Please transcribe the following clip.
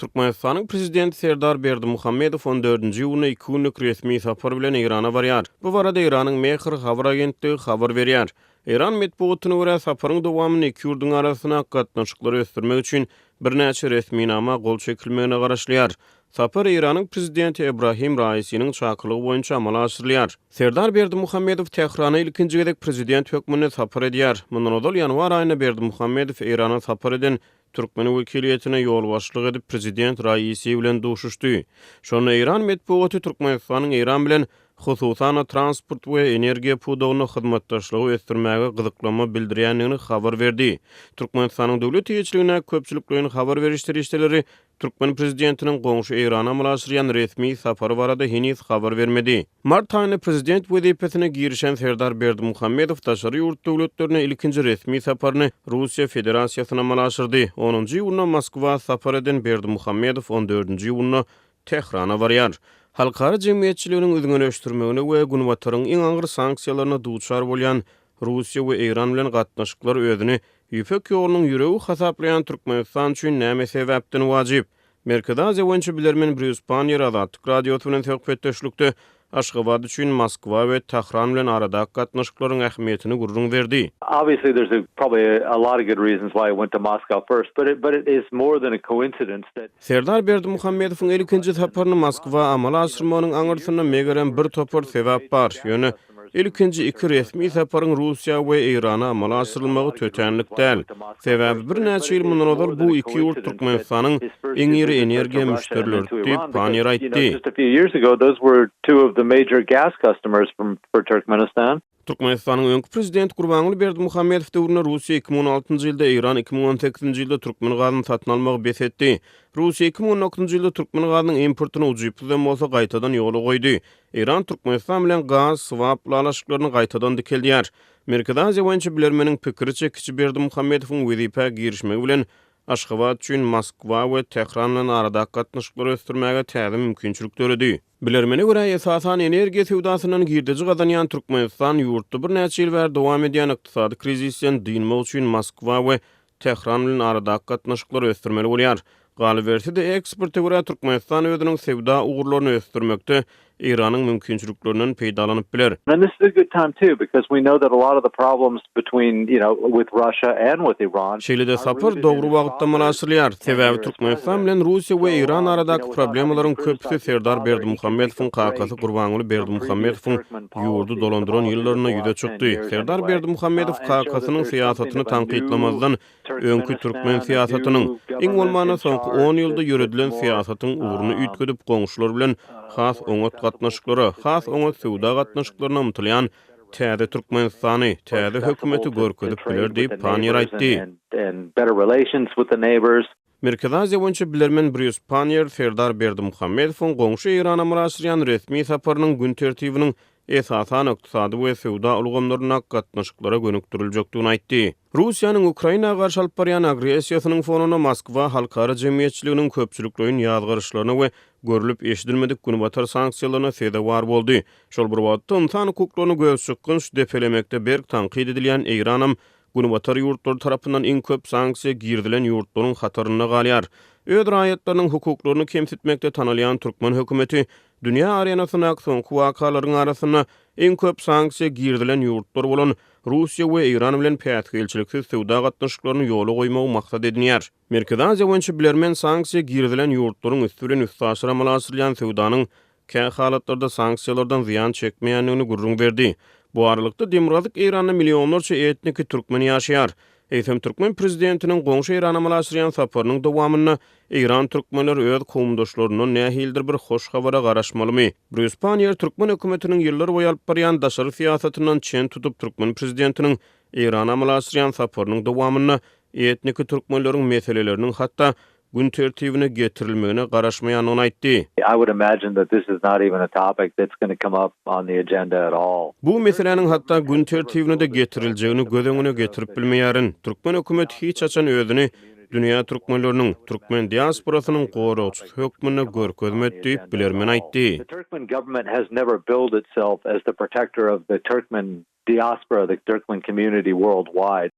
Türkmenistanyň Prezidenti Serdar Berdimuhamedow on dördünji iýunda iki günlük resmi sapar bilen Eýrana barýar. Bu barada Eýranyň Mehr habar agentligi habar berýär. Eýran metbugatyna görä, saparyň dowamynda iki ýurduň arasyndaky gatnaşyklary ösdürmek üçin birnäçe resminama gol çekilmegine garaşylýar. Sapar Eýranyň Prezidenti Ebrahim Raisiniň çakylygy boýunça amala aşyrylýar. Serdar Berdimuhamedow Tährana ilkinji gezek prezident hökmünde sapar edýär. Mundan ozal ýanwar aýynda Berdimuhamedow Eýrana sapar eden türkmen wekiliýetine ýolbaşçylyk edip prezident Raisi bilen duşuşdy. Şonda eýran metbugaty Türkmenistanyň Eýran bilen hususan-da transport we energiýa pudagynda hyzmatdaşlygy ösdürmäge gyzyklanma bildirýändigini habar berdi. Türkmenistanyň döwlet eýeçiligindäki köpçülikleýin habar beriş serişdeleri Türkmen prezidentiniň goňşy Eýrana amala aşyrýan resmi sapary barada heniz habar bermedi. Mart aýynda prezident wezipesine girişen Serdar Berdimuhamedow daşary ýurt döwletlerine ilkinji resmi saparyny Russiýa Federasiýasyna amala aşyrdy. Onunjy iýunda Moskwa sapar eden Berdimuhamedow on dördünji iýunda Tährana barýar. Halkara jemgyýetçiliginiň üzňeleşdirmegine we Günbataryň iň agyr sanksiýalaryna duçar bolýan Russiýa we Eýran bilen gatnaşyklar özüni Ýüpek ýolunyň ýüregi hasaplaýan Türkmenistan üçin näme sebäpden wajyp? Merkezi Aziýa boýunça bilermen Brýus Panniýer Azatlyk Radiosy bilen söhbetdeşlikde Aşgabat üçin Moskwa we Tähran bilen aradaky gatnaşyklaryň ähmiýetini gürrüň berdi. Obviously there's a probably a lot of good reasons why he went to Moscow first, but it but it is more than a coincidence that. Serdar Berdimuhamedowyň ilkinji saparyny Moskwa amala aşyrmagynyň aňyrsynda megerem bir topar sebäp bar, ýöne Ilkinji iki resmi saparyň Russiýa we Eýrana amala aşyrylmagy tötänlik däl. Sebäbi birnäçe ýyl mundan ozal bu iki ýurt Türkmenistanyň iň iri energiýa müşderileridi diýip, Panniýer aýtdy. Türkmenistanyň öňki prezidenti Gurbanguly Berdimuhamedow döwründe Russiýa 2016-njy ýylda, Eýran 2018-nji ýylda türkmen gazyny satyn almagy bes etdi. Russiýa 2019-njy ýylda türkmen gazynyň importyny ujypsyzam bolsa gaýtadan ýola goýdy. Eýran Türkmenistan bilen gaz swap ylalaşyklaryny gaýtadan dikeldýär. Merkezi Aziýa boýunça bilermeniň pikiriçe, kiçi Berdimuhamedowyň wezipä girişmegi bilen Aşgabat üçin Moskwa we Tähran bilen aradaky gatnaşyklary ösdürmäge täze mümkinçilik döredi. Bilermene görä, esasan energiýa söwdasyndan girdeji gazanýan Türkmenistan ýurtda birnäçe ýyl bäri dowam edýän ykdysady krizisden dynmak üçin Moskwa we Tähran bilen aradaky gatnaşyklary ösdürmeli bolýar. Galyberse-de, eksporta görä, Türkmenistan özüniň söwda ugurlaryny ösdürmekde Eýranyň mümkinçiliklerinden peýdalanyp biler. And this is a good time too because we know that a lot of the problems between, you know, with Russia and with Iran. Şeýle-de sapar dogry wagtda amala aşyrylýar. Sebäbi Türkmenistan bilen Russiýa we Eýran aradaky problemalaryň köpüsi Serdar Berdimuhamedowyň kakasy Gurbanguly Berdimuhamedowyň ýurdy dolandyran ýyllarynda ýüze çykdy. Serdar Berdimuhamedow kakasynyň syýasatyny tankytlamazdan, öňki türkmen syýasatynyň, iň bolmanda soňky on ýylda ýöredilen syýasatyň ugruny üýtgedip, goňşular bilen has oňat gatnaşyklara, has oňat söwda gatnaşyklaryna ymtylýan täze Türkmenistany, täze hökümeti görkezip biler diýip, Panniýer aýtdy. Merkezi Aziýa boýunça bilermen Brýus Panniýer Serdar Berdimuhamedowyň goňşy Eýrana amala aşyrýan resmi saparynyň gün tertibiniň esasan ykdysady we söwda ulgamlaryndaky gatnaşyklara gönükdiriljekdigini aýtdy. Russiýanyň Ukraina garşy alyp barýan agressiýasynyň fonunda Moskwa halkara jemgyýetçiliginiň köpçülikleýin ýazgaryşlaryna we görlüp-eşidilmedik günbatar sanksiýalaryna sezewar boldy. Şol bir wagtda, ynsan hukuklaryny gözçykgynç depelemekde berk tankyt edilýän Eýranam Günbatar ýurtlary tarapyndan iň köp sanksiýa girizilen ýurtlaryň hatarynda galýar. Öz raýatlarynyň hukuklaryny kemsitmekde tanalýan türkmen hökümeti dünýä arenasyndaky soňky wakalaryň arasynda iň köp sanksiýa girizilen ýurtlar bolan Russiýa we Eýran bilen päsgelçiliksiz söwda gatnaşyklaryny ýola goýmagy maksat edinýär. Merkezi Aziýa boýunça bilermen sanksiýa girizilen ýurtlaryň üsti bilen üstaşyr amala aşyrylýan söwdanyň kä halatlarda sanksiýalardan zyýan çekmeýändigini gürrüň berdi. Bu aralykda, demirgazyk Eýranda millionlarça etniki türkmen ýaşaýar. Eýsem, türkmen prezidentiniň goňşy Eýrana amala aşyrýan saparynyň dowamynda eýran türkmenleri öz kowumdaşlaryndan nähilidir bir hoş habara garaşmalymy? Brýus Panniýer türkmen hökümetiniň ýyllar boýy alyp barýan daşary syýasatyndan çen tutup türkmen prezidentiniň Eýrana amala aşyrýan saparynyň dowamynda etniki türkmenleriň meseleleriniň hatda gün tertibine getirilmegine garaşmaýandygyny aýtdy. I would imagine that this is not even a topic that's gonna come up on the agenda at all. Bu meseläniň hatda gün tertibine-de getiriljegini göz öňüne getirip bilmeýärin. Türkmen hökümeti hiç haçan özüni dünýä türkmenleriniň, türkmen diasporasynyň goragçysy hökmünde görkezmedi diýip, bilermen aýtdy. The Turkmen government has never billed itself as the protector of the Turkmen diaspora, the Turkmen community worldwide.